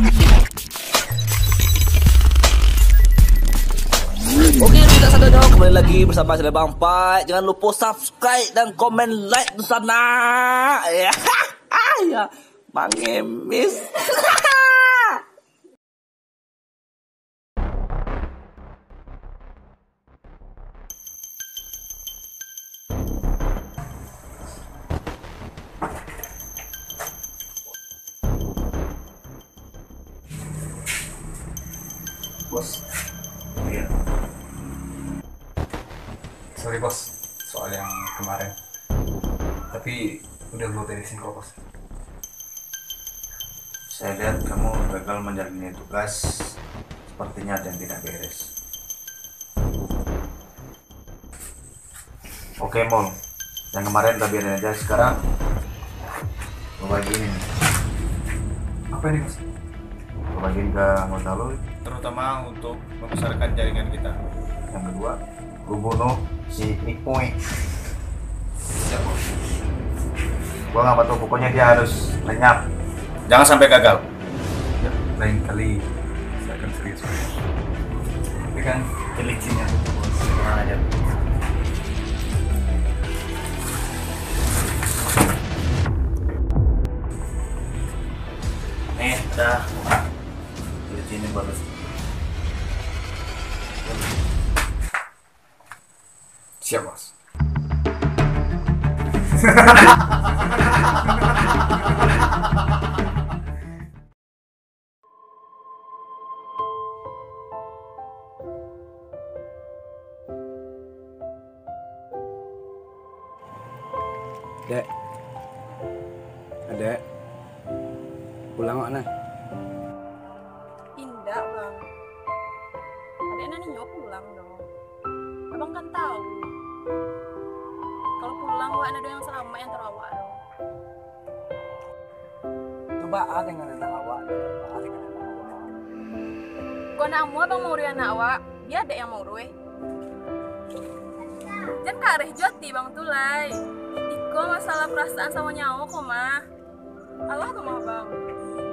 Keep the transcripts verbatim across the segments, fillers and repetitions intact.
Oke, tidak sadonyo, kembali lagi bersama channel Bang Pai. Jangan lupa subscribe dan komen like di sana. Ya, ya, mangemis. Bos. Iya. Sorry, Bos, soal yang kemarin. Tapi udah gue beresin kok, Bos. Saya lihat kamu gagal menjalani tugas. Sepertinya ada yang tidak beres. Oke, Mul. Yang kemarin udah biarin aja. Sekarang gue bagiin ini. Apa ini, Bos? Gue bagiin ke anggota lu. Terutama untuk membesarkan jaringan kita. Yang kedua, gue bunuh si Ipoi. Siap, Bos. Gue nggak tahu, pokoknya dia harus lenyap. Jangan sampai gagal. Ya, lain kali saya akan serius. Tapi kan kelicinnya tuh, Bos. Tenang aja. Nih, dah. Kelicinnya bagus. Siap, Bos. Dek. Adek. Pulang awak nah. Indak, Bang. Adek nan inyo pulang doh. Abang kan tahu, kalau pulang, wak nado yang salamaik antaro awak tu. Tu baa dengan anak awak, baa dengan anak awak? Kok namo abang mauruih anak awak, bia dek yang mauruih. Jan kareh jo ati bang tu lai. Iko masalah perasaan samo nyawo ko mah. Alah tu mah, Bang.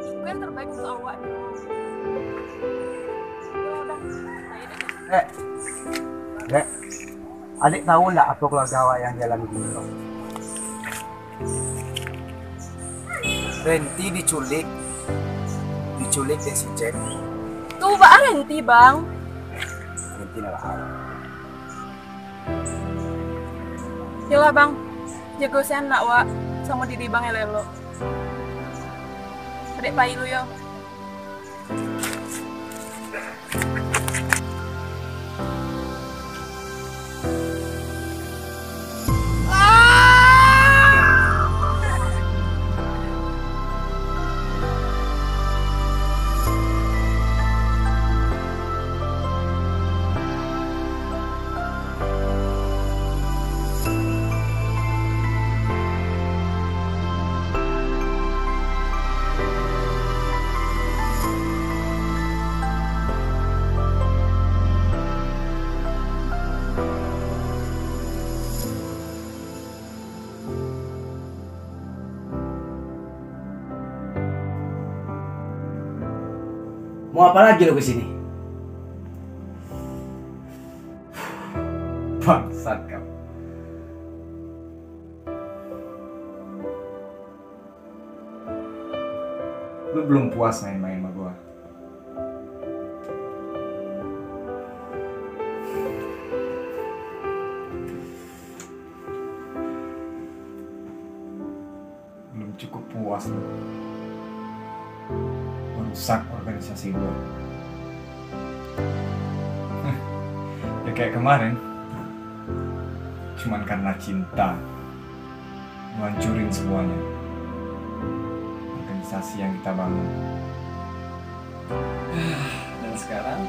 Iko yang terbaik untuk awak, Bang. Yo udah, saya deh. Dek, Dek, Adek tahu ndak apo keluarga awak yang dialami kini, Bang? Renti diculik, diculik dek si Jack. Tu baa Renti, Bang? Renti nak baa? Yolah, Bang. Jago se anak wak, samo diri Bang elok-elok. Adek pai lu yo. Mau apa lagi lo ke sini? Bangsat kau. Lu belum puas main-main sama gua? Belum cukup puas lu merusak organisasi gua. Ya kayak kemarin, cuman karena cinta, lu hancurin semuanya. Organisasi yang kita bangun. Dan sekarang,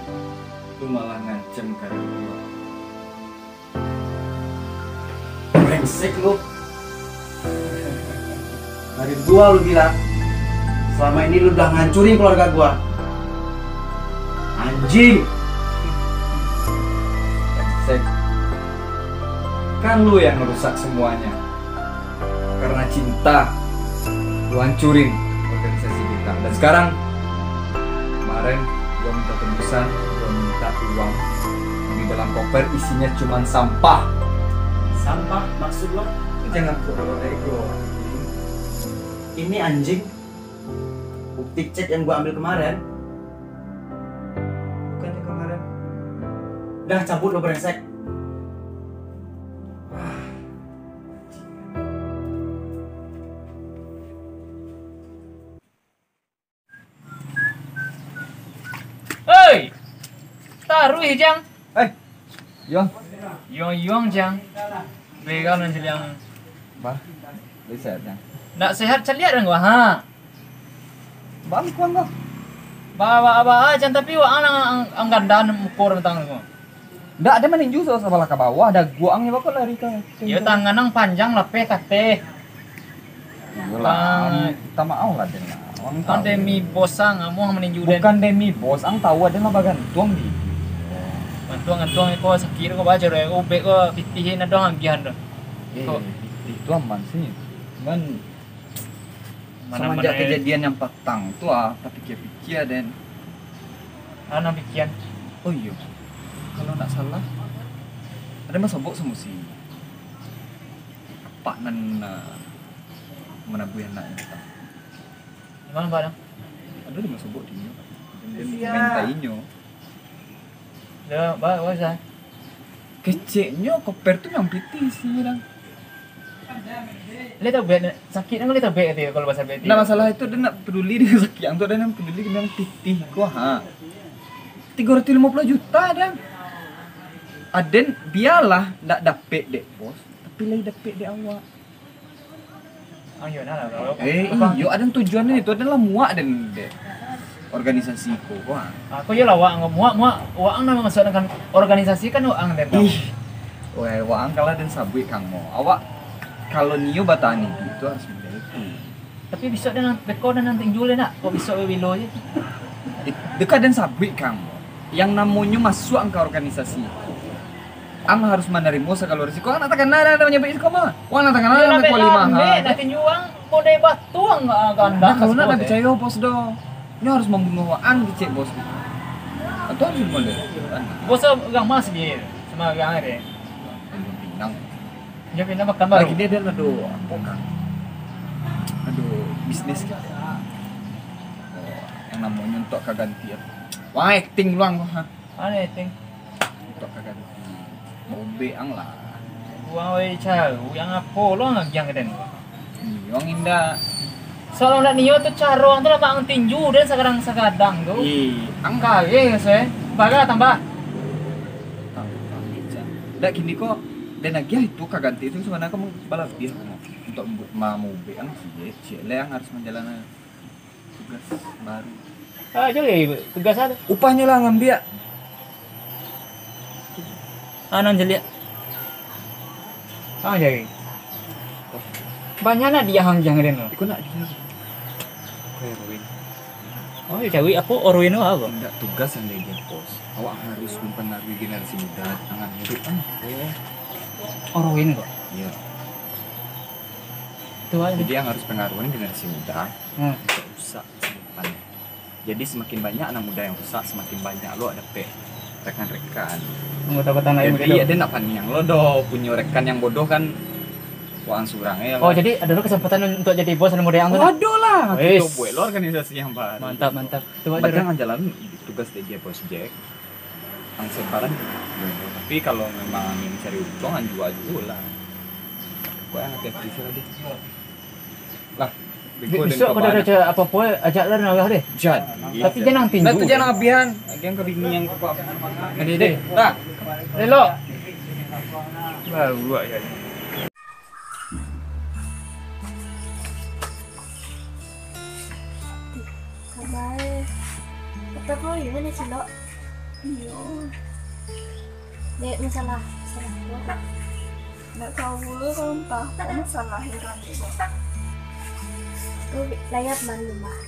lu malah ngancem karir gua. Brengsek lu. Dari gua lu bilang, selama ini lu udah ngancurin keluarga gua. Anjing. Brengsek. Kan lu yang merusak semuanya. Karena cinta, lu hancurin organisasi kita. Dan sekarang, Kemarin gua minta tebusan, gua minta uang. Di dalam koper isinya cuman sampah. Sampah? Maksud lu? Jangan terlalu ego, anjing. Ini anjing. Bukti chat yang gua ambil kemarin. Bukannya kemarin. Dah, cabut lu, brengsek. Hei! Taruih, Jang. Eh, Yuang. Yuang-yuang, Jang. Bega nan ciliang. Bah, bisa, Jang. Ndak sehat caliak dan gua, ha. Balik, Bang, kau. Ba, ba, ba, Jang, tapi waang ang, ang, ang ganda muko rantang tu. Ndak, ado maninju sa-, sabalah ka bawah, daguak ang, bako lari ka. Iyo, tangan ang panjang, lapeh kateh. Iyolah, Bang. Minta maaf lah, Den lah. Urang tahu. Demi bos ang, amuah maninju den. Bukan demi bos, ang tahu Aden lah bagantuang di. Gantuang-gantuang ko sakik ko, baco deh, ubek ko, pitihin ado agiahan tu. Eh, ko. Itu aman sih. Cuman Mana-mana. Semenjak kejadian yang patang tu ah, tapikia-pikia, Den. Ah, nan pikian. Oh iyo, kalau ndak salah, ado masobok samo si apak nan, ah, manabuih anaknyo patang. Di mano, Pak, tu? Ado di masobok di inyo. Den, den minta inyo. Yo, ba-, bagus ah. Keceknyo koper tu nan pitih isinyo, Dang. Lai tabek, sakik nan lai tabek kato kalau basabek. Nah, masalah itu den ndak peduli dengan sakik ang tu, den nan peduli dengan pitih ko, ha. Tigo ratuih limo puluah juta, Dang. Aden bialah ndak dapek dek bos, tapi lai dapek dek awak. Ah, iyo, nah, lah, kalau Eh, apa? Iyo, Aden tujuan itu adalah muak den dek organisasi ko, ko, ah. Ah, ko iyolah, waang ko muak, muak, waang nan masuak dengan organisasi kan waang den tahu. Ih, weh, waang kalah den sabuik kang mo. Awak kalau nio batahan iduik tu harus menjadi itu. Tapi bisuak den, beko den nan tinju le nak, kok bisuak bilo je. Eh, deka den sabuik kang mo. Yang namonyo masuak ka organisasi. Ang harus manarimo sagalo risiko. Ang nak takana dah, dah manyabuik risiko mah. Wang nak takana dah, nak kuali mahal. Nak tinju ang, podai batuang, ah, gandak. Nah, kalau nak dah picayo bos doh. Nyo harus mambunuah ang kecek bos. Atau harus bunuah dia. Bos urang mas dia, sama urang dia. Pinang. Dia pinang makan baru. Lagi dia, dia ado apo kan? Ado bisnis kan? Oh, yang namonyo untuk ka ganti apo? Wah, akting luang kok, ha. Aneh, Ting. Untuak ka ganti mobek ang lah. Wang wai caro, yang apo lo ang agiah ka den? Iyo, ang indak. Soalnyo ndak nio tu caro ang tu lah, ang tinju den sagadang-sagadang tu. Ih, ang kareh raso e. Bara tambah? Tambah, tambah, Cak. Ndak, kini ko, den agiah itu ka ganti tu sabananyo ka balabiah. Untuak mambu-, mamobek ang ciek, ciek le ang harus manjalani tugas baru. Ah, cari tugas a tu. Upahnyo lah ngambiak. Ah, nan caliak. Ah, cari. Banyak nak dia hang jang den tu. Iko nak dia. Heroin. Oh, yo cari apo heroin tu apo? Indak, tugas yang dari dia, bos. Awak harus mempengaruhi generasi muda dengan hidup kan. Oh. Heroin kok. Iya. Tu aja. Jadi yang harus pengaruhin generasi muda. Hmm. Untuk rusak masa depan. Jadi semakin banyak anak muda yang rusak, semakin banyak lo dapek rekan-rekan. Anggota kota lain. Jadi begitu. Ado nak paniang lo doh punyo rekan yang bodoh kan, waang surang ya. Oh, kan? Jadi ado lo kesempatan untuk jadi bos anak muda yang tu? Waduh lah, wes. Kito buek lo organisasi yang baru. Mantap, mantap. Tu aja. Berarti yang jalan tugas dari dia bos Jack. Ang semparan. Tapi kalau memang yang cari untuang, ang jua juo lah. Kok yang hati-hati sih tadi. Lah, beko den bisuak kalau ado apo-apo, ajak lah den arah deh. Jadi. Tapi jan tinju. Nah, tu jan abihan. Agian ka bini yang kok. Ini deh. Dah. Elok. Baru buat ya. Sabar. Kata kau ini nih, Cilok. Iyo. Dek, masalah, masalah apa? Ndak tahu lo, kalau entah apa masalah yang kami buat. Tu layar aman rumah.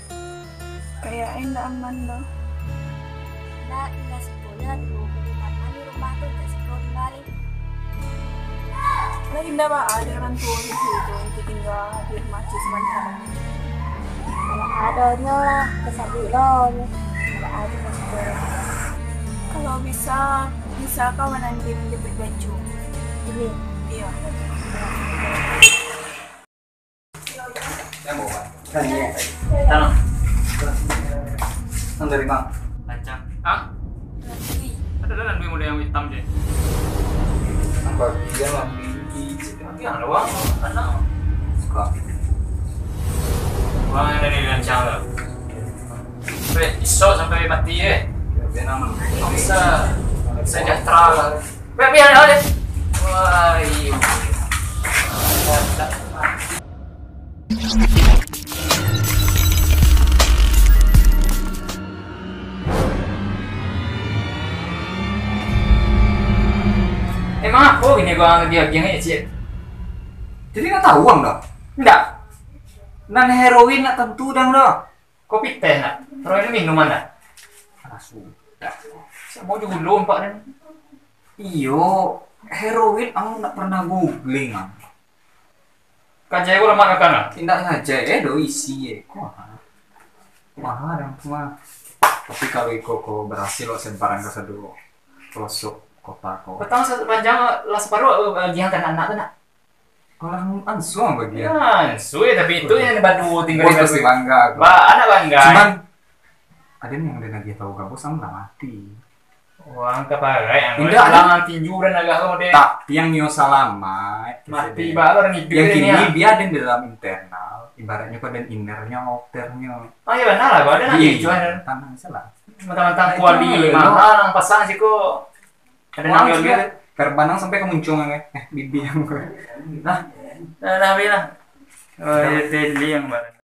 Kayak indak aman doh. Ndak, indak sekolah dulu. Bagaimana di rumah tu, tak sekolah kembali. Lah indak ba, ada orang tua di situ, itu tinggal di rumah cik sementara. Kalau adonyo lah, kesabuik lo. Kalau bisa, bisa kawan nanti menjepit baju. Ini. Iya. Yang bawa. Tanah. Yang dari mana? Lancang. Ah? Ada lah dua model yang hitam je. Yang bagian lah, tinggi. Tapi yang ada uang, anak. Suka. Uang yang dari Lancang lah. Sampai isok sampai mati eh. Bisa sejahtera lah. Biar, biar, biar. Wah, iyo. Emang apo bini gua lagi agiah ni, Cik? Jadi ndak tahu ang dah? Ndak. Nan heroin ndak tantu dang dah. Kopi teh ndak? Heroin minuman ndak? Ah, sudah. Samo jo gulun, Pak, dan. Iyo, heroin ang ndak pernah googling ang. Kajai ko lamak kakan ah. Indak ngajai eh do isi eh. Ko mahal. Mahal dang tu mah. Tapi kalau iko ko berhasil lo sebaran ka sado pelosok kota ko. Petang sa-, panjang lah separuh, eh, bagian ka anak tu nak. Kalau langsung bagian. Ya, langsung ya, tapi itu yang baduo tinggal. Bos pasti bangga. Ba, anak bangga. Cuman ada yang udah nagih tahu ka bos, ang lah mati. Wah, angka parai, ang. Indak, ulang tinju dan agak lo deh. Tapi yang nio salamaik. Mati baru orang hidup. Yang kini dia ada di dalam internal, ibaratnya kau dan innernya, outernya. Oh iya benar lah, kau ada nang. Iya, tanah salah. Mentang-mentang kuali mahal, nang pasang siko. Ada nang juga. Terbanang sampai ke muncung eh, eh bibi yang. Nah, nah, nah, nah. Oh, iya, teli yang barang.